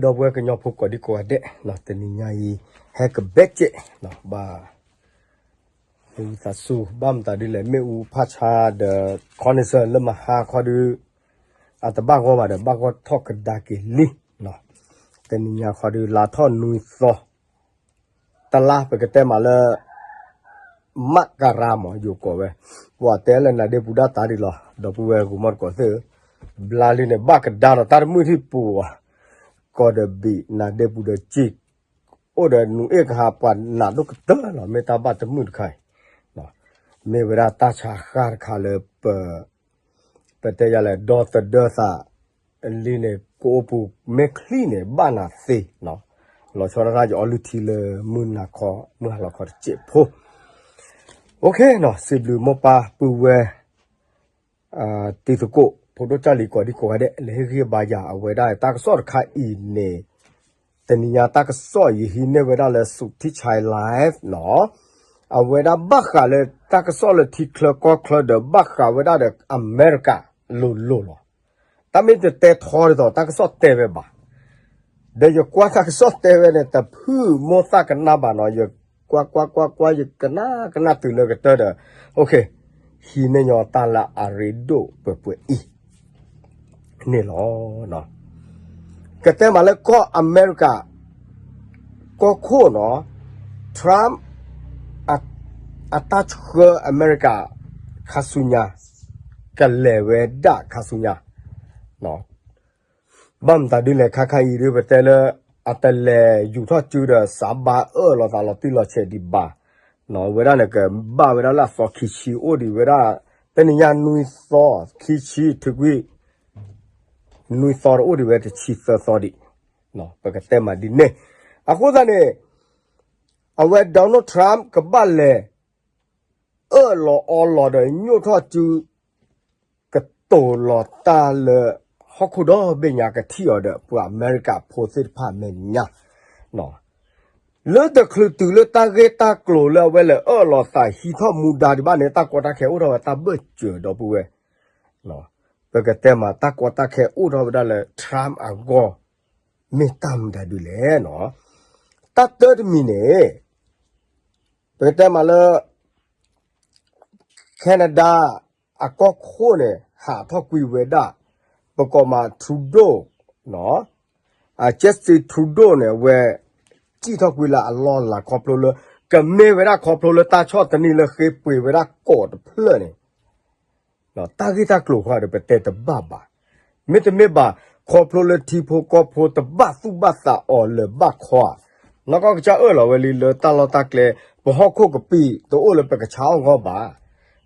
ဒီပုၢ်ဝဲၢ်ကညီဖိကိးဒံကိးဂၤဒဲး, တနံၤညါအံၤ ဟဲကဘဲကဲး ဘၣ် သးစူၤ ဘၣ်မတၤဒ်လဲၣ် မ့ၣ်အူဖးဆါဒီး ခီနစၢၢ် လၢမဟါခီဒုး အတဘၣ်ဂီၢ်ဘၣ်ဒီး ဘၣ်ဂီၢ်ထီၣ်ကဒါက့ၤလံ. တနံၤညါခီဒုး လါထီၣ်နွံသီ တလါ ပကတဲမးလၢ မကရၤမး ယိၤကိးဝဲ, ပှၤတဲလၢနၤဒ့ပူၤဒၣ်တၢ်ဒ်လီၤ ဒီပုၢ်ဝဲၢ်ဂီၤမီၢ်တကိးသ့ၣ်ဧၢ, ဘျါလံန့ၣ် ဘၣ်ကဒါဒီးတၢ်တမုာ်ထံၣ်ပူၤဧါ, ကီၢ်ဒီးဘံၣ် နၤဒ့ပူၤဒီးစ့ၢ် အိၣ်ဒီးနူၤအ့ၣ်ကဟး ပှၤနးဒိၣ်ကတၢၢ်လီၤ မ့ၢ်တၢ်ဘၣ်တမုာ်တခါအံၤ, မ့ၢ်ဝဲဒၣ်တၢ်ဆါဃၢ်တခါလၢပ ပတဲယၤလဲၣ် ဒီသဒၢသးလံန့ၣ် ကအိၣ်ပူၤမ့ၢ်ချံန့ၣ် ဘၣ်နၤသ့, လီၤဆီဒၣ်တၢ်ယအီလုၢ်ထံလၢမုၢ်နၤခီ မုၢ်ဟါလီၤခီတစဲးဖိ, စံးဘျုးမိၢ်ပၢ်ပုၢ်ဝဲၢ် တံၤသကိး ဖိဒိၣ်ကၢ်လံၤကိးဒံကိးဂၤဒဲး လၢဟ့ၣ်ဂံၢ်ဘါယၤ အဝဲဒၣ်တၢ်ကစီၣ်တခါအံၤန့ၣ်, တနံၤညါတၢ်ကစီၣ်ယဟံးန့ၢ်ဝဲဒၣ်လၢ Suthichai Live နီၤ, အဝဲဒၣ်ဘၣ်ဃးလၢတၢ်ကစီၣ်လၢထံချၢကီၢ်ချၢဒီး ဘၣ်ဃးဝဲဒၣ်ဒီးအမဲရကၤလိၤလိၤလီၤ. တၢ်မ့ၢ်တတဲထီဒ်သိး တၢ်ကစီၣ်တဲဝဲဘၣ် ဒီးယကွၢ်တၢ်ကစီၣ်တဲဝဲန့ၣ် တဖုၣ်မိၢ်သၣ်ကနၣ်ဘၣ်နီၤ, ယကွၢ်ကွၢ်ကွၢ်ကွၢ် ယကနၣ်ကနၣ်တုၤလၢကတၢၢ်ဒီး, ဟံးန့ၢ်ညီတၢ်လၢအရ့ဒိၣ်ပှဲၤပှဲၤအံၤန့ၣ်လီၤ. ကတဲမးလၢကီၢ်အမဲရကၤ ကီၢ်ခိၣ်နီၤ, Trump အတၢ်ဆှၢအမဲရကၤ ခါဆူညါ ကလဲၤဝဲဒၣ်ခါဆူညါ ဘၣ်မတၤဒ်လဲၣ် ခါခါအံၤဒ်ပတဲလၢ အတလဲၤယူၤထီၣ်စုဒီး စးဘါအၢၣ်လီၤသးလီၤတံၢ်လီၤဆဲးဒံးဘၣ်, ဝဲဒၣ်န့ၣ်ကဘၣ်ဝဲဒၣ်လၢအသီခံဆံအိၣ်ဒံးဝဲဒၣ်, တနံၤညါနွံသီ ခံဆံ ထုးကွံာ် နွံသီတအိၣ်ဒံးဝဲတဆံသၢသီဒံး, ပကတဲမးဒ်န့ၣ်, အဃိသတးန့ၣ် အဝဲ Donald Trump ကဘၣ်လဲၤ အၢၣ်လီၤအီလီၤဒီးညိၣ်ထီၣ်စု ကတိၤလီၤတၢ်လၢ ဟီၣ်ခိၣ်ဒီဘ့ၣ်ညါကထံၣ်အီၤဒီး ပှၤအမဲရကၤဖိသ့ၣ်တဖၣ်မဲာ်ညါ, လၢတချုးတုၤလၢတၢ်ဂ့ၢ်တၢ်ကျိၤလၢအဝဲလဲၤအၢၣ်လီၤသးဟံးထီၣ်မူဒါဒံးဘၣ်န့ၣ် တၢ်ကီတၢ်ခဲအိၣ်ထီၣ်ဝဲတၢ်ဘၢၣ်စၢၤဒီပုၢ်ဝဲၢ်, ပကတဲမးတၢ်ကီတၢ်ခဲအိၣ်ထီၣ်ဝဲဒၣ်လၢ Trump အဂီၢ် မ့ၢ်တၢ်မတၤဒ်လဲၣ်နီၤ, တၢ်တၢတမံၤန့ၣ် ပကတဲမးလၢ Canada အကီၢ်ခိၣ်န့ၣ် ဟးထီၣ်ကွံာ်ဝဲဒၣ် ပကိးမး Trudeau, Justin Trudeau န့ၣ် အဝဲ စံၣ်ထီၣ်ကွံာ်လၢအလီၢ်အလၤခီဖျိလၢ ကမ့ၢ်ဝဲဒၣ်ခီဖျိလၢတၢ်ဆီၣ်သနံးလၢဃ့ပှ့ၤဝဲဒၣ်ကီးတဖျၢၣ်န့ၣ် တၢ်ဂ့ၢ်တၢ်ကျိၤဃီဒီးပတဲတဘၣ်ဘၣ်, မ့တမ့ၢ်ဘၣ် ခီဖျိလၢထံဖိကီၢ်ဖိတဘၣ်သူၣ်ဘၣ်သးအီၤလၢၤဘၣ်ခီဧါ, နီၢ်ကီၢ်ကစၢ်အၢၣ်လီၤဝဲလံလၢတၢ်လီၢ်တၢ်ကျဲ ပဟီၣ်ခိၣ်ကပံာ်တအိၣ်လၢပကဆါအီၣ်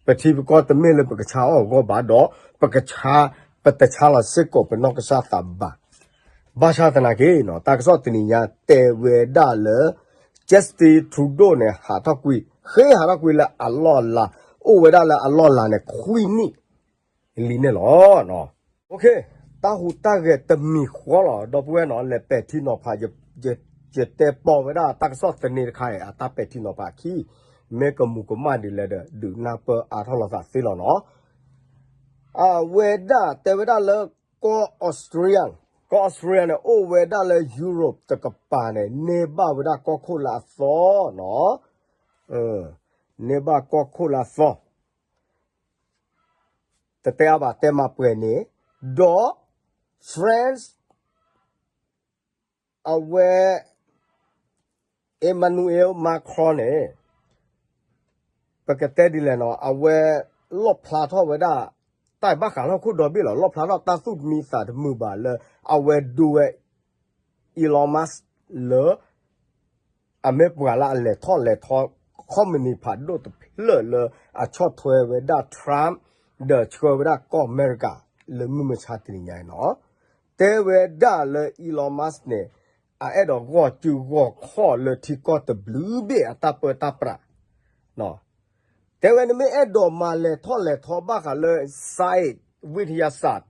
အဂီၢ်ဘၣ်, ပထံပကီၢ်တမ့ၢ်လၢပကဆါအီၣ်အဂီၢ်ဘၣ်ဒီး ပကဆါ ပတဆါလီၤစ့ၢ်ကီးပနီၢ်ကစၢ်သးဘၣ်, ဘၣ်ဆၣ်သနာ်က့ တၢ်ကစီၣ်တနံၤညါတဲဝဲဒၣ်လၢ Justin Trudeau န့ၣ် ဟးထီၣ်ကွံာ် ဃ့ဟးထီၣ်ကွံာ်လၢအလီၢ်အလၤ, အိၣ်ဝဲဒၣ်လၢအလီၢ်အလၤန့ၣ် ခွံနံၣ်လံန့ၣ်လီၤ. တၢ်ဟူးတၢ်ဂဲၤတမံၤဃီလီၤ ဒီပုၢ်ဝဲၢ်နီၤ, လဲၤပဲာ်ထံနီၤဖး, ယတဲပိာ်ဝဲဒၣ်တၢ်ကစီၣ်သန့တခါအံၤ အတၢ်ပဲာ်ထံနီၤဖးအခံ, မ့ၢ်ကမူၤကမၣ်ဒ်လဲၣ်ဒီး ဒုးနၢ်ပၢၢ်အါထီၣ်လိာ်သးသ့လီၤနီၤ. အဝဲဒၣ်တဲဝဲဒၣ်လၢ ကီၢ် Australia, ကီၢ် Australia န့ၣ် အိၣ်ဝဲဒၣ်လၢ Europe တကပၤန့ၣ် န့ၢ်ဘၣ်ဝဲဒၣ်ကီၢ်ခိၣ်လၢအသီနီၤ, န့ၢ်ဘၣ်ကီၢ်ခိၣ်လၢအသီ တတဲအါဘၣ် တဲမၤပှဲၤန့ၣ်, ဒီး France အဝဲ Emmanuel Macron န့ၣ် ပကတဲဒ်လဲၣ်နီၤ, အဝဲလီၣ်ဖျါထီၣ်ဝဲဒၣ် တၢ်ဘၣ်ဃးလၢဟီၣ်ခိၣ်ဒီဘ့ၣ်လီၤ, လီၣ်ဖျါထီၣ်တၢ်သူၣ်တမံသးတမုာ်ဘၣ်လၢ အဝဲဒိဝဲ Elon Musk လၢ အမ့ၢ်ပှၤလၢအလဲၤထီၣ်လဲၤထီ company ဖးဒိၣ်တဖျၢၣ်လၢအဆီၣ်ထွဲဝဲဒၣ် Trump ဒီးဆှၢဝဲဒၣ်ကီၢ်အမဲရကၤ လၢမုၢ်မဆါတနံၤညါအံၤနီၤ, တဲဝဲဒၣ်လၢ Elon Musk န့ၣ် အအဲၣ်ဒိးဂီၢ်စုဂီၢ်ခီၣ်လၢထံကီၢ်တဘျုးဘ့ၣ်အတၢ်ပၢတၢ်ပြး တဲဝဲ နမ့ၢ်အဲၣ်ဒိးမၤလဲၤထီၣ်လဲၤထီဘၣ်ဃးလၢ science ဝံထယၤစး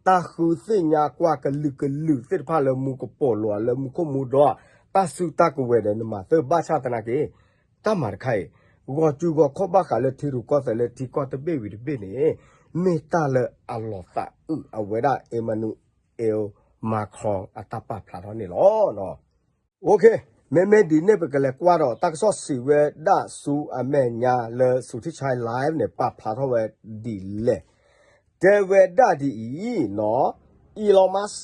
တၢ်ဃုသ့ၣ်ညါကွၢ်ကလုာ်ကလုာ်သ့ၣ်တဖၣ်လၢမူကပိာ်လိၤ လၢမူခိၣ်မူဒီး တၢ်စုတၢ်ကဝဲၤဒီး နမၤသ့ဘၣ်ဆၣ်သနာ်က့ တၢ်မၤတခါအံၤ ဂီၤစုဂီၤခီၣ်ဘၣ်ဃးလၢထံရူၢ်ကီၢ်သဲးလၢထံကီၢ်တဘ့ၣ်ဝံၤတဘ့ၣ်န့ၣ် မ့ၢ်တၢ်လၢအလီၤသးအုး အဝဲဒၣ် Emmanuel Macron အတၢ်ပာ်ဖျါထီၣ်န့ၣ်လီၤ. မ့မ့ၢ်ဒ်န့ၣ် ပကလဲၤကွၢ်ဒီးတၢ်ကစီၣ်စံးဝဲဒၣ်ဆူအမဲာ်ညါလၢ ဆူထံဆါ live န့ၣ် ပာ်ဖျါထီၣ်ဝဲဒ်လဲၣ်. တဲဝဲဒၣ်ဒ်အံၤနီၤ, Elon Musk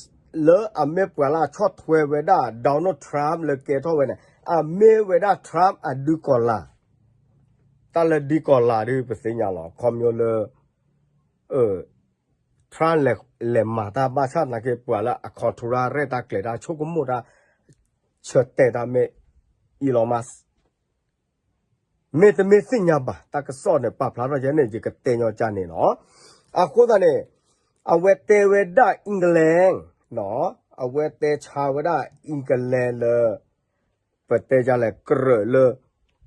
လၢအမ့ၢ်ပှၤလၢအဆီၣ်ထွဲဝဲဒၣ် Donald Trump လၢကဲထီၣ်ဝဲန့ၣ် အမ့ၢ်ဝဲဒၣ် Trump အဒုးကီၤလၤ, တၢ်လၢဒုးကီၤလၤဒ်ပသ့ၣ်ညါလီၤ ခီဖျိလၢ Trump လဲၤမၤတၢ်ဘၣ်ဆၣ်သနာ်က့ ပှၤလၢအ control ရဲၣ်တၢ်ကျဲၤတၢ်ဆိကမိၣ်တၢ် ဆၢတဲာ်တၢ်မ့ၢ် Elon Musk မ့တမ့ၢ်သ့ၣ်ညါဘၣ် တၢ်ကစီၣ်န့ၣ် ပာ်ဖျါထီၣ်ယဲန့ၣ် ယကတဲညီကန့ၣ်လီၤ. အဃိသတးန့ၣ် အဝဲတဲဝဲဒၣ် England နီၤ, အဝဲတဲဆါဝဲဒၣ် England လၢ ပတဲယၤလဲၣ် ကြၢးလၢ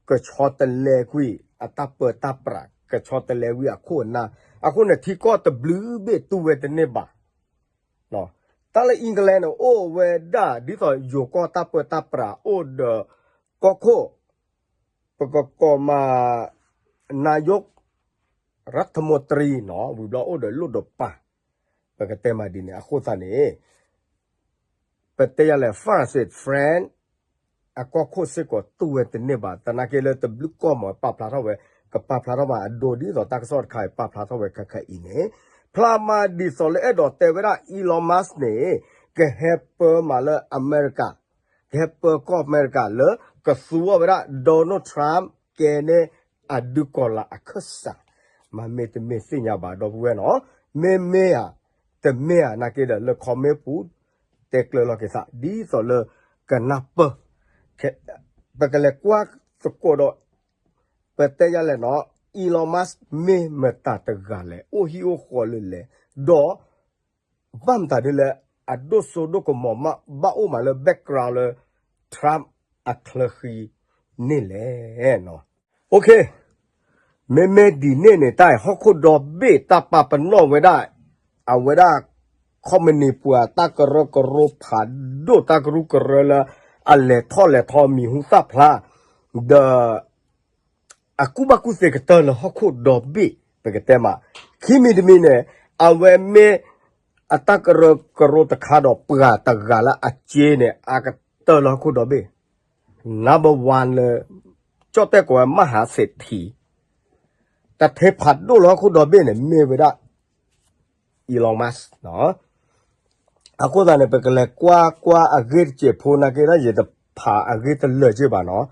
ကဆီတလဲကွံာ် အတၢ်ပၢတၢ်ပြး ကဆီတလဲကွံာ်အခိၣ်အနၢ်, အဃိန့ၣ် ထံကီၢ်တဘျုးဘ့ၣ်တူၢ်ဝဲတန့ၢ်ဘၣ် တၢ်လၢ England န့ၣ် အိၣ်ဝဲဒၣ် ဒ်သိးယိၤကီၢ်တၢ်ပၢတၢ်ပြး အိၣ်ဒီး ကီၢ်ခိၣ် ပကကိးမး နာယိး ရၢထမူတရံနီၤ ဝံၤဘျီအိၣ်ဒီးလိၣ်ဒီးပၢ် ပကတဲမးဒ်န့ၣ် အဃိသတးန့ၣ် ပတဲယၤလဲၣ် France France အကီၢ်ခိၣ်စ့ၢ်ကီးတူၢ်ဝဲတန့ၢ်ဘၣ် သနာ်က့လၢတဘျုးကီၢ်မး ပာ်ဖျါထီၣ်ဝဲ ကပာ်ဖျါထီၣ်မးအဒိဒ်သိးတၢ်ကစီၣ်တခါအံၤ ပာ်ဖျါထီၣ်ဝဲခဲခဲအံၤန့ၣ် ဖျါမးဒ်သိးလၢအဲၣ်ဒိးတဲဝဲဒၣ် Elon Musk န့ၣ် ကဟဲပၢမးလၢအမဲရကၤ ကဟဲပၢကီၢ်အမဲရကၤလၢ ကသူအီၤဝဲဒၣ် Donald Trump ကဲန့ၣ် အဒုးကီၤလၤအခၢၣ်စး မ့မ့ၢ်တမ့ၢ်သ့ၣ်ညါဘၣ်ဒီပုၢ်ဝဲၢ်နီၤ မ့မ့ၢ်ဧါ တမ့ၢ်ဧါ နာ်က့ဒီးလၢ comment ပူၤ တဲကျၢၤလီၤက့ၤသး ဒ်သိးလၢကနၢ်ပၢၢ် ပကလဲၤကွၢ်သကိးဒီး ပတဲယၤလဲၣ်နီၤ Elon Musk မ့ၢ်မတၤတဂၤလဲၣ် အိၣ်ဟံၣ်အိၣ်ဃီလၢလဲၣ် ဒီး ဘၣ်မတၤဒ်လဲၣ် အဒိၣ်စိဒိၣ်ကမီၤမး ဘၣ်အိၣ်မးလၢ background လၢ Trump အချၢဃံန့ၣ်လဲၣ်နီၤ မ့မ့ၢ်ဒ်န့ၣ်န့ၣ် တၢ်ဟီၣ်ခိၣ်ဒီဘ့ၣ်တၢ်ပာ်ပနီၣ်ဝဲဒၣ် အဝဲဒၣ် ခီမနံၤပှၤတၢ်ကရၢကရိဖးဒိၣ် တၢ်ကရူၢ်ကရၢလၢ အလဲၤထီၣ်လဲၤထီမံၤဟူသၣ်ဖျါ ဒီး အကူၣ်ဘၣ်ကူၣ်သ့ကတၢၢ်လၢဟီၣ်ခိၣ်ဒီဘ့ၣ် ပကတဲမး ခံမံၤတမံၤန့ၣ် အဝဲမ့ၢ် အတၢ်ကရၢကရိတခါဒီးပှၤတဂၤလၢအစ့န့ၣ် အကတၢၢ်လၢဟီၣ်ခိၣ်ဒီဘ့ၣ် number one လၢ ကၠီၣ်တဲၣ်ကိးဝဲ မဟါစ့ထံ တၢ်ထဲဖးဒိၣ်လၢဟီၣ်ခိၣ်ဒီဘ့ၣ်န့ၣ် မ့ၢ်ဝဲဒၣ် Elon Musk နီၤ အဃိသတးန့ၣ် ပကလဲၤကွၢ်ကွၢ်အဂ့ၢ်တစဲးဖိနာ်က့ဒီး ယတဖးအဂ့ၢ်တလၢာ်က့ဘၣ်နီၤ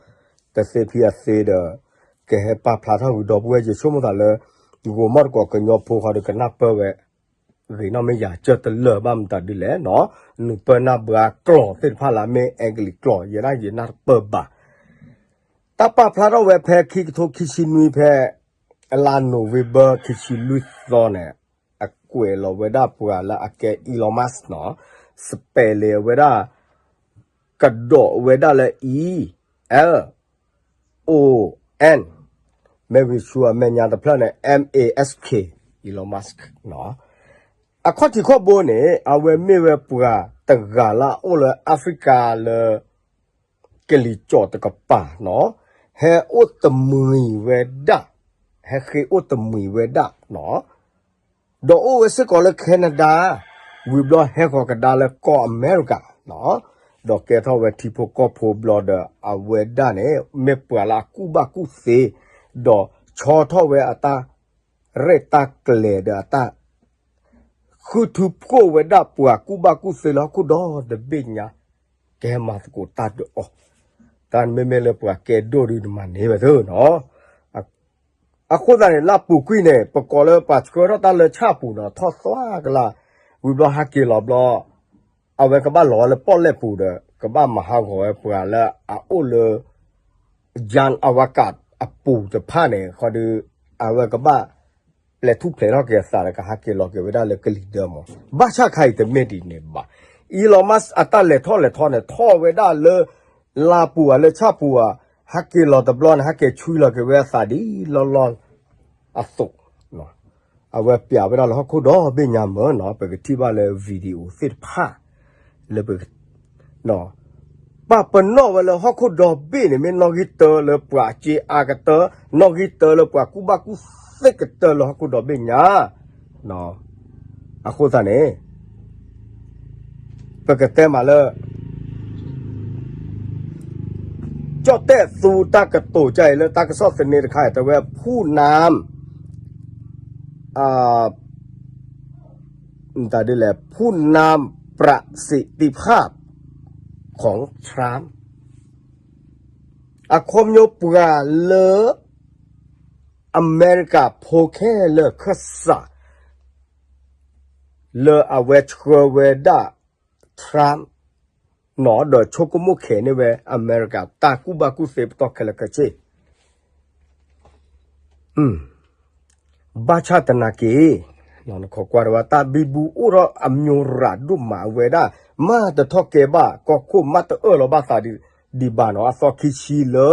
တသ့ဖံအသ့ဒီး ကဟဲပာ်ဖျါထီၣ်ဂုၤဒီပုၢ်ဝဲၢ် ယဆိကမိၣ်သးလၢ ဂိၤမီၣ်တကိးကညီဖိဃီဒီးကနၢ်ပၢၢ်ဝဲ ဂ့ၤနီၣ်မ့ၢ်ယၤ ကၢၢ်တလၢာ်ဘၣ်မတၤဒ်လဲၣ်နီၤ နုာ်ပၢၢ်နၢ်ဘှါကျိာ်သ့ၣ်တဖၣ်လၢအမ့ၢ်အဲကလံးကျိာ် ယဲဒၣ်ယနၢ်တပၢၢ်ဘၣ် တၢ်ပာ်ဖျါထီၣ်ဝဲဖဲခံကထိခံဆံနွံဖဲ အလါ November ခံဆံလွံၢ်သီန့ၣ် အကွဲးလီၤဝဲဒၣ်ပှၤလၢအကဲ Elon Musk နီၤ spelling ဝဲဒၣ် ကဒိးဝဲဒၣ်လၢ E L O N မ့ၢ်ဝံၤဆူအမဲာ်ညါတဖျၢၣ်န့ၣ် M A S K Elon Musk နီၤ အခီၣ်ထံးခီၣ်ဘိန့ၣ် အဝဲမ့ၢ်ဝဲပှၤတဂၤလၢအအိၣ်လၢ Africa လၢ ကလံၤကၠီၣ်တကပၤနီၤ ဟဲအိၣ်တမှံၤဝဲဒၣ် ဟဲဃ့အိၣ်တမှံၤဝဲဒၣ်နီၤ ဒီးအိၣ်ဝဲစ့ၢ်ကီးလၢ Canada ဝံၤဘျီဟဲဃီၤကဒါလၢကီၢ်အမဲရကၤနီၤ ဒီးကဲထီၣ်ဝဲထံဖိကီၢ်ဖိဘျီဒီး အဝဲဒၣ်န့ၣ် မ့ၢ်ပှၤလၢအကူၣ်ဘၣ်ကူၣ်သ့ ဒီးဆီထီၣ်ဝဲအတၢ်ရဲၣ်တၢ်ကျဲၤဒီးအတၢ် ဃုထူဖှိၣ်ဝဲဒၣ်ပှၤကူၣ်ဘၣ်ကူၣ်သ့လၢဟီၣ်ခိၣ်ဒီတဘ့ၣ်ညါ ကဟဲမၤသကိးတၢ်ဒီးအီၤ တၢ်မ့မ့ၢ်လၢပှၤကဲဒိၣ်ဒုးနမၤန့ၢ်ဝဲသ့နီၤ အဃိသတးန့ၣ် လၢပူၤကွံာ်န့ၣ် ပကိးလၢပှၤဆှၢထီၣ်တၢ်လၢဆၣ်ပူၤနီၤ ထီၣ်သွါကလး ဝံၤဘျီဟးက့ၤလီၤဘျီ အဝဲကဘၣ်လီၤဝဲလၢပီၣ်လဲၣ်ပူၤဒီး ကဘၣ်မၤဟးဂီၤဝဲပှၤလၢအအိၣ်လၢ Jan Awakat အပူၤတဖၣ်န့ၣ် ဃီဒီး အဝဲကဘၣ် ပျဲထူၣ်ဖျဲးထီၣ်က့ၤအသးဒီး ကဟးက့ၤလီၤက့ၤဝဲဒၣ်လၢကလံၤဒၢမး ဘၣ်ဆၣ်ခါအံၤတမ့ၢ်ဒ်န့ၣ်ဘၣ် Elon Musk အတၢ်လဲၤထီၣ်လဲၤထီန့ၣ် ထီၣ်ဝဲဒၣ်လၢ လါပူၤဧါ လၢဆၣ်ပူၤဧါ ဟးက့ၤလီၤတဘျီန့ၣ် ဟဲက့ၤဆွံလီၤက့ၤဝဲအသးဒ်လီၢ်လီၢ်အသိး အဝဲပျးဝဲဒၣ်လၢဟီၣ်ခိၣ်ဒီဘ့ၣ်ညါမးနီၤ ပကထံၣ်ဘၣ်လၢ video သ့ၣ်တဖၣ် လၢပ ပာ်ပနီၣ်ဝဲလၢဟီၣ်ခိၣ်ဒီဘ့ၣ်န့ၣ် မ့ၢ်နီၣ်ဂံၢ်တၢလၢပှၤစ့အါကတၢၢ် နီၣ်ဂံၢ်တၢလၢပှၤကူၣ်ဘၣ်ကူၣ်သ့ကတၢၢ်လၢဟီၣ်ခိၣ်ဒီဘ့ၣ်ညါ အဃိသတးန့ၣ် ပကတဲမးလၢ ကၠီၣ်တဲၣ်သူတၢ်ကတိၤကအံၤလၢတၢ်ကစီၣ်သန့တခါအံၤ တဲဝဲ ผู้นำ ဒ်လဲၣ် ผู้นำประสิทธิภาพของ Trump အခီပညီပှၤလၢ အမဲရကၤဖိခဲလၢာ်ခၢၣ်စး လၢအဝဲဆှၢဝဲဒၣ် Trump နီၢ်ဒီးဆိကမိၣ်ခဲန့ၢ်ဝဲအမဲရကၤတၢ်ကူၣ်ဘၣ်ကူၣ်သ့ပတီၢ်ခဲလၢာ်ခဲဆ့ ဘၣ်ဆၣ်သနာ်က့ နခိးကွၢ်တဝဲ တၢ်ဘံဘူအိၣ်ထီၣ်အမျိုးရၤဒိၣ်မးအဝဲဒၣ် မ့ၢ်တထီၣ်ကဲဘၣ် ကီၢ်ခိၣ်မ့ၢ်တအၢၣ်လီၤဘၣ်သးဒံးဘၣ်နီၤ အသီခံဆံလၢ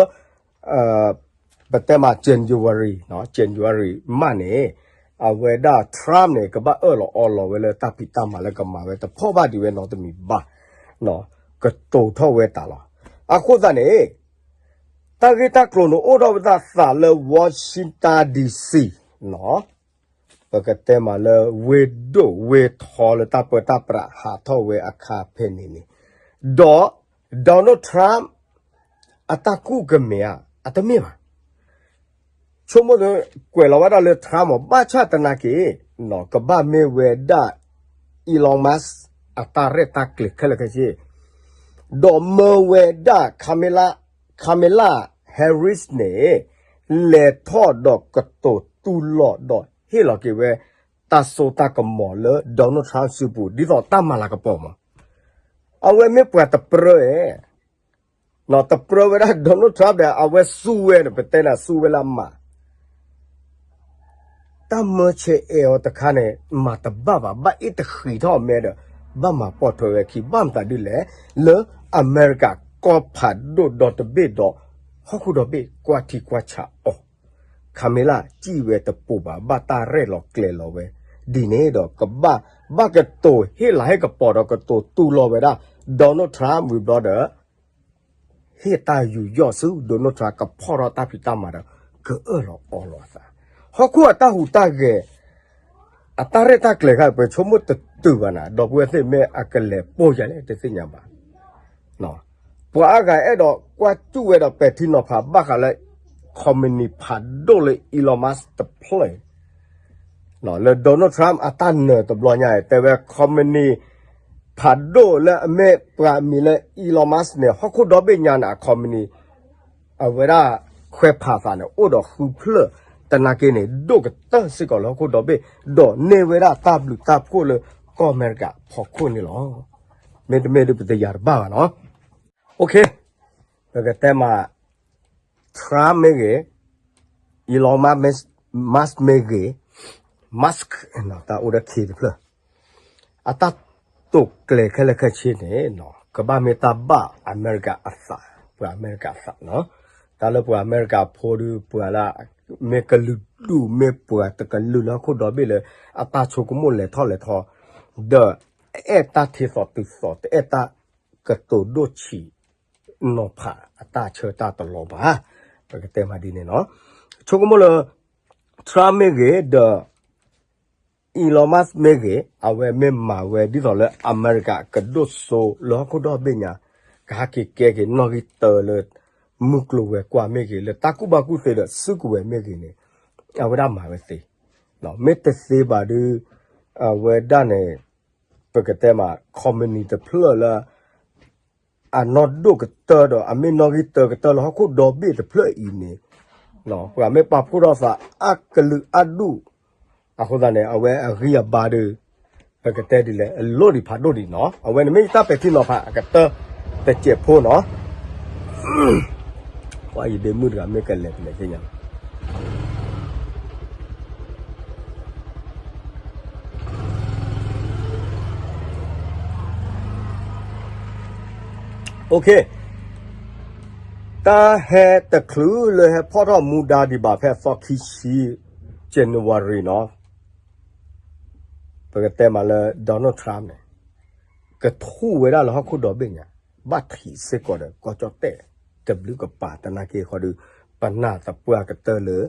ပတဲမး January January မးန့ၣ် အဝဲဒၣ် Trump န့ၣ် ကဘၣ်အၢၣ်လီၤအီလီၤဝဲလၢတၢ်ဖံးတၢ်မၤလၢကမၤဝဲတဖီၣ်ဘၣ်ဒံးဝဲနီတမံၤဘၣ် ကတိၤထီၣ်ဝဲတၢ်လီၤ. အဃိသတးန့ၣ် တၢ်ဂ့ၢ်တၢ်ကျိၤန့ၣ်အိၣ်ထီၣ်ဝဲဒၣ်သးလၢ Washington D C နီၤ ပကတဲမးလၢဝ့ၢ်ဒိၣ်ဝ့ၢ်ထီလၢတၢ်ပၢတၢ်ပြးဟးထီၣ်ဝဲအခါဖဲန့ၣ်န့ၣ် ဒီး Donald Trump အတၢ်ကူၣ်ကမ့ၢ်ဧါ အတမ့ၢ်ဘၣ် ဆိကမိၣ်ကွဲးလီၤဝဲဒၣ်လၢ Trump မး ဘၣ်ဆၣ်သနာ်က့ ကဘၣ်မ့ၢ်ဝဲဒၣ် Elon Musk အတၢ်ရဲၣ်တၢ်ကျဲၤခဲလၢာ်ခဲဆ့ ဒီးမၢဝဲဒၣ် Kamala Harris န့ၣ် လဲၤထီၣ်ဒီးကတိၤတူၢ်လိာ်ဒီးဟ့ၣ်လီၤက့ၤဝဲ တၢ်စိတၢ်ကမီၤလၢ Donald Trump စုပူၤ ဒ်သိးတၢ်မၤလၤကပီၤမး အဝဲမ့ၢ်ပှၤတပြၢဧါ တပြၢဝဲဒၣ် Donald Trump ဒီး အဝဲစူၢ်ဝဲန့ၣ် ပတဲန့ၣ်စူၢ်ဝဲလၢအမၤ တၢ်မၢဆဲးအဲၣ်အီၤတခါန့ၣ် မၤတဘၣ်ဘၣ် ဘၣ်အ့ၣ်တဃံးထီၣ်အမဲဒီး ဘၣ်မၤပိာ်ထွဲဝဲခံ ဘၣ်မတၤဒ်လဲၣ် လၢအမဲရကၤကီၢ်ဖးဒိၣ်ဒီတဘ့ၣ်ဒီး ဟီၣ်ခိၣ်ဒီဘ့ၣ်ကွၢ်ထံကွၢ်ဆးအီၤ Kamala စံၣ်ဝဲတပူၤဘၣ် ဘၣ်တၢ်ရဲၣ်လီၤကျဲၤလီၤဝဲ ဒ်န့ၣ်ဒီးကဘၣ် ဘၣ်ကတိၤဟ့ၣ်လၤဟ့ၣ်ကပီၤဒီးကတိၤတူၢ်လိာ်ဝဲဒၣ် Donald Trump ဝံၤဘျီဒီး ဟ့ၣ်တၢ်ယူးယီၣ်ဆူ Donald Trump ကဖီၣ်ထီၣ်တၢ်ဖံးတၢ်မၤဒီး ကအၢၣ်လီၤအီလီၤအသး ဟီၣ်ခိၣ်အတၢ်ဟူးတၢ်ဂဲၤ အတၢ်ရဲၣ်တၢ်ကျဲၤခါ ပဆိကမိၣ်တတုၤဘၣ်နၤ ဒီပုၢ်ဝဲၢ်သ့ၣ်မ့ၢ်အကလဲၤပိာ်ယၤလဲၣ်တသ့ၣ်ညါဘၣ် ပှၤအါဂၤအဲၣ်ဒိးကွၢ်စူၣ်ဝဲဒီးပဲာ်ထံနီၤဖးဘၣ်ဃးလၢ company ဖးဒိၣ်လၢ Elon Musk တဖျၢၣ် လၢ Donald Trump အတၢ်နၢၤတဘျီညါ တဲဝဲ company ဖးဒိၣ်လၢအမ့ၢ်ပှၤမံၤလၢ Elon Musk န့ၣ် ဟီၣ်ခိၣ်ဒီဘ့ၣ်ညါန့ၣ် အ company အဝဲဒၣ်ခွဲးဖးသးန့ၣ် အိၣ်ဒီးဃုဖျၢၣ် သနာ်က့န့ၣ် ဒိၣ်ကတၢၢ်စ့ၢ်ကီးလၢဟီၣ်ခိၣ်ဒီဘ့ၣ် ဒီးန့ၢ်ဝဲဒၣ်တၢ်ဘျုးတၢ်ဖှိၣ်လၢကီၢ်အမဲရကၤဖီခိၣ်န့ၣ်လီၤ. မ့တမ့ၢ်ဒ်ပတယၤတဘၣ်ဘၣ်နီၤ ပကတဲမး Trump မ့ၢ်ဂ့ၤ Elon Musk မ့ၢ်ဂ့ၤ Musk တၢ်အိၣ်ဒီး K တဖျၢၣ် အတၢ်တိာ်ကျဲၤခဲလၢာ်ခဲဆ့န့ၣ် ကဘၣ်မ့ၢ်တၢ်ဘၣ်အမဲရကၤအသး ပှၤအမဲရကၤအသး တၢ်လၢပှၤအမဲရကၤဖိဒီး ပှၤလၢ မ့ၢ်ကလုာ်ဒူၣ်မ့ၢ်ပှၤတကလုာ်လၢဟီၣ်ခိၣ်ဒီဘ့ၣ်လၢ အတၢ်ဆိကမိၣ်လဲၤထီၣ်လဲၤထီ ဒီး အဲၣ်တၢ်ထံသီတုၤသီ တအဲၣ်တၢ်ကတိၤဒိၣ်ဆံးနီၤဖးအတၢ်ဆၢတၢ်တလီၤဘၣ်. ပကတဲမးဒ်န့ၣ်နီၤ ဆိကမိၣ်လၢ Trump မ့ၢ်ဂ့ၤ ဒီး Elon Musk မ့ၢ်ဂ့ၤ အဝဲမ့ၢ်မၤဝဲဒ်သိးလၢအမဲရကၤကဒိၣ်စိလၢဟီၣ်ခိၣ်ဒီဘ့ၣ်ညါ ကဟဲက့ၤကဲက့ၤနီၣ်ဂံၢ်တၢလၢ မုၢ်ကျိၤဝဲၤကွာ်မ့ၢ်ဂ့ၤ လၢတၢ်ကူၣ်ဘၣ်ကူၣ်သ့ဒီးစုကဝဲၤမ့ၢ်ဂ့ၤန့ၣ် အဝဲဒၣ်မၤဝဲသ့ မ့ၢ်တသ့ဘၣ်ဒီး အဝဲဒၣ်န့ၣ် ပကတဲမး company တဖျၢၣ်လၢ အနီၢ်ဒိၣ်ကတၢၢ်ဒီး အမ့ၢ်နီၣ်ဂံၢ်တၢကတၢၢ်လၢဟီၣ်ခိၣ်ဒီဘ့ၣ်တဖျၢၣ်အံၤန့ၣ် ပှၤမ့ၢ်ပာ်ဖှိၣ်ထီၣ်သးအကလုာ်အဒူၣ် အဃိသတးန့ၣ် အဝဲအဂံၢ်အဘါဒီး ပကတဲဒ်လဲၣ် အလိၣ်ဒံးဖးဒိၣ်ဒံးနီၤ အဝဲန့ၣ်မ့ၢ်ယတၢ်ပဲာ်ထံနီၤဖးအကတၢၢ်တစဲးဖိနီၤ ပှၤယဒ့မုၣ်တဂၤမ့ၢ်ကလဲၤတလဲၤသ့ၣ်ညါ တၢ်ဟဲတချုးလၢဟဲဖီၣ်ထီၣ်မူဒါဒံးဘၣ်ဖဲအသီခံဆံ January နီၤ ပကတဲမးလၢ Donald Trump န့ၣ် ကထူၣ်ဝဲဒၣ်လၢဟီၣ်ခိၣ်ဒီဘ့ၣ်ညါ ဘၣ်ထံးစ့ၢ်ကီးဒီးကီၢ်ကၠီၣ်တဲၣ် တဘျုးကပၤသနာ်က့ဃီဒီး ပနၢ်သပှၢ်ကတၢၢ်လၢ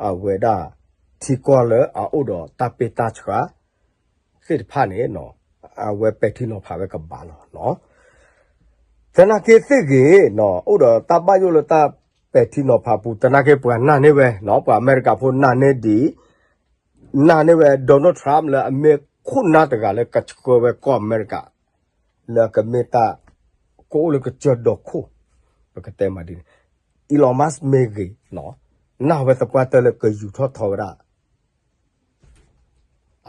အဝဲဒၣ် ထံကီၢ်လၢအအိၣ်ဒီးတၢ်ပ့ၢ်တၢ်ဆှး သ့ၣ်တဖၣ်န့ၣ်နီၤ အဝဲပဲာ်ထံနီၤဖးဝဲကဘၣ်လီၤ. သနာ်က့သ့ၣ်ဂ့ၤ အိၣ်ဒီးတၢ်ဘၣ်ယိၣ်လၢတၢ်ပဲာ်ထံနီၤဖးပူၤ သနာ်က့ပှၤနာ်န့ၢ်ဝဲ ပှၤအမဲရကၤဖိနာ်န့ၢ်ဒံး နာ်န့ၢ်ဝဲ Donald Trump လၢအမ့ၢ်ခိၣ်နၢ်တဂၤလၢကဆှၢဝဲကီၢ်အမဲရကၤ လၢအကမ့ၢ်တၢ်ကအိၣ်လၢကစၢၢ်ဒီးခိၣ် ပကတဲမးဒ်န့ၣ် Elon Musk မ့ၢ်ဂ့ၤ နာ်ဝဲသပှၢ်တၢၢ်လၢကယူၤထီၣ်ထီဝဲဒၣ်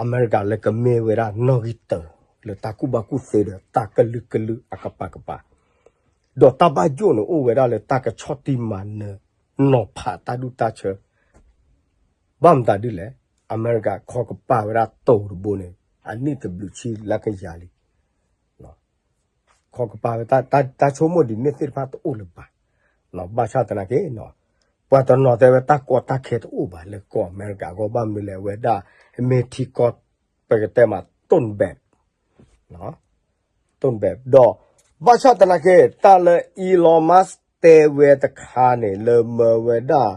အမဲရကၤလၢကမ့ၢ်ဝဲဒၣ်နီၣ်ဂံၢ်တၢ လၢတၢ်ကူၣ်ဘၣ်ကူၣ်သ့ဒီးတၢ်ကလုာ်ကလုာ်အကပၤကပၤ, ဒီးတၢ်ဘၣ်ယိၣ်န့ၣ်အိၣ်ဝဲဒၣ်လၢတၢ်ကဆီၣ်တံၢ်မၤနၢၤ နီၤဖးတၢ်ဒူၣ်တၢ်ဆၢ ဘၣ်မတၤဒ်လဲၣ်, အမဲရကၤခီကပၤဝဲဒၣ်တိၤတဘိန့ၣ် အနံၣ်တဘျုးဆံလၢကယၤလံ ခီကပၤဝဲ တၢ်ဆိကမိၣ်ဒ်န့ၣ်သ့ၣ်တဖၣ်တအိၣ်လၢၤဘၣ်. ဘၣ်ဆၣ်သနာ်က့ ပှၤတနီၤတဲဝဲတၢ်ကီတၢ်ခဲတအိၣ်ဘၣ်လၢကီၢ်အမဲရကၤအဂီၢ် ဘၣ်မနုၤလဲၣ် အဝဲဒၣ်မ့ၢ်ထံကီၢ် ပကတဲမး တိၢ်ဘဲး တိၢ်ဘဲး ဒီး ဘၣ်ဆၣ်သနာ်က့ တၢ်လၢ Elon Musk တဲဝဲတခါန့ၣ် လၢမၢဝဲဒၣ်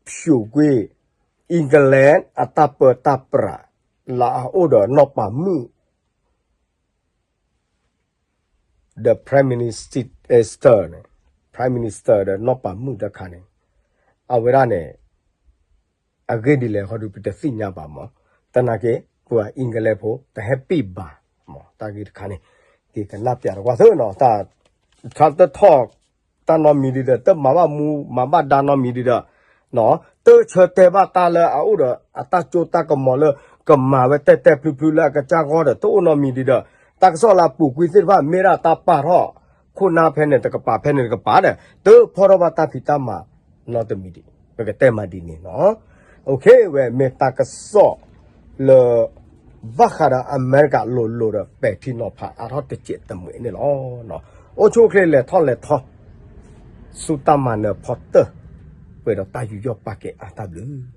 ဖၠူးကွံာ် England အတၢ်ပၢတၢ်ပြး လၢအအိၣ်ဒီးနီၢ်ပၤမုၣ် ဒီး Prime Minister န့ၣ် Prime Minister ဒီးနီၢ်ပၤမုၣ်တခါန့ၣ် အဝဲဒၣ်န့ၣ် အဂ့ၢ်ဒ်လဲၣ်ဃီဒုး ပတသ့ၣ်ညါဘၣ်မး, သနာ်က့ ပှၤအ့ကလဲဖိ တဟဲပ့ၢ်ဘၣ်မး တၢ်ဂ့ၢ်တခါန့ၣ် က့ၤကနၣ်ပျးတကွၢ်သၢနီၤ တၢ် တထီၣ် တၢ်နီတမံၤဒံးဒီး တမၤဘၣ်မူမၤဘၣ်ဒါနီတမံၤဒံးဒီး တဆၢတဲာ်ဘၣ်တၢ်လၢအအိၣ်ဒီးအတၢ်စိတၢ်ကမီၤလၢ ကမၤဝဲတဲာ်တဲာ်ဖျုဖျုလၢအကစၢ်ဂီၢ်ဒီး တအိၣ်နီတမံၤဒံးဒီး တၢ်ကစီၣ်လၢအပူၤကွံာ်သ့ၣ်တဖၣ် မ့ၢ်ဒၣ်တၢ်ပာ်ထီၣ် ခိၣ်နၢ်ဖဲန့ၣ်တကပၤ ဖဲန့ၣ်တကပၤဒီး တဖီၣ်ထီၣ်ဘၣ်တၢ်ဖံးတၢ်မၤနီတမံၤဒံး ပကတဲမးဒ်န့ၣ်နီၤ. ဝဲမ့ၢ်တၢ်ကစီၣ်လၢ ဘၣ်ဃးဒီးအမဲရကၤလိၤလိၤဒီး ပဲာ်ထံနီၤဖးအါထီၣ်တစဲးတမှဲးန့ၣ်လီၤ. အိၣ်ဆူၣ်အိၣ်ချ့လဲၤထီၣ်လဲၤထီ ဆူတၢ်မၤနၢၤဖီတၢၢ် ပှဲၤဒီးတၢ်ယူးယီၣ်ပာ်ကဲအါတၢ်ဘျုး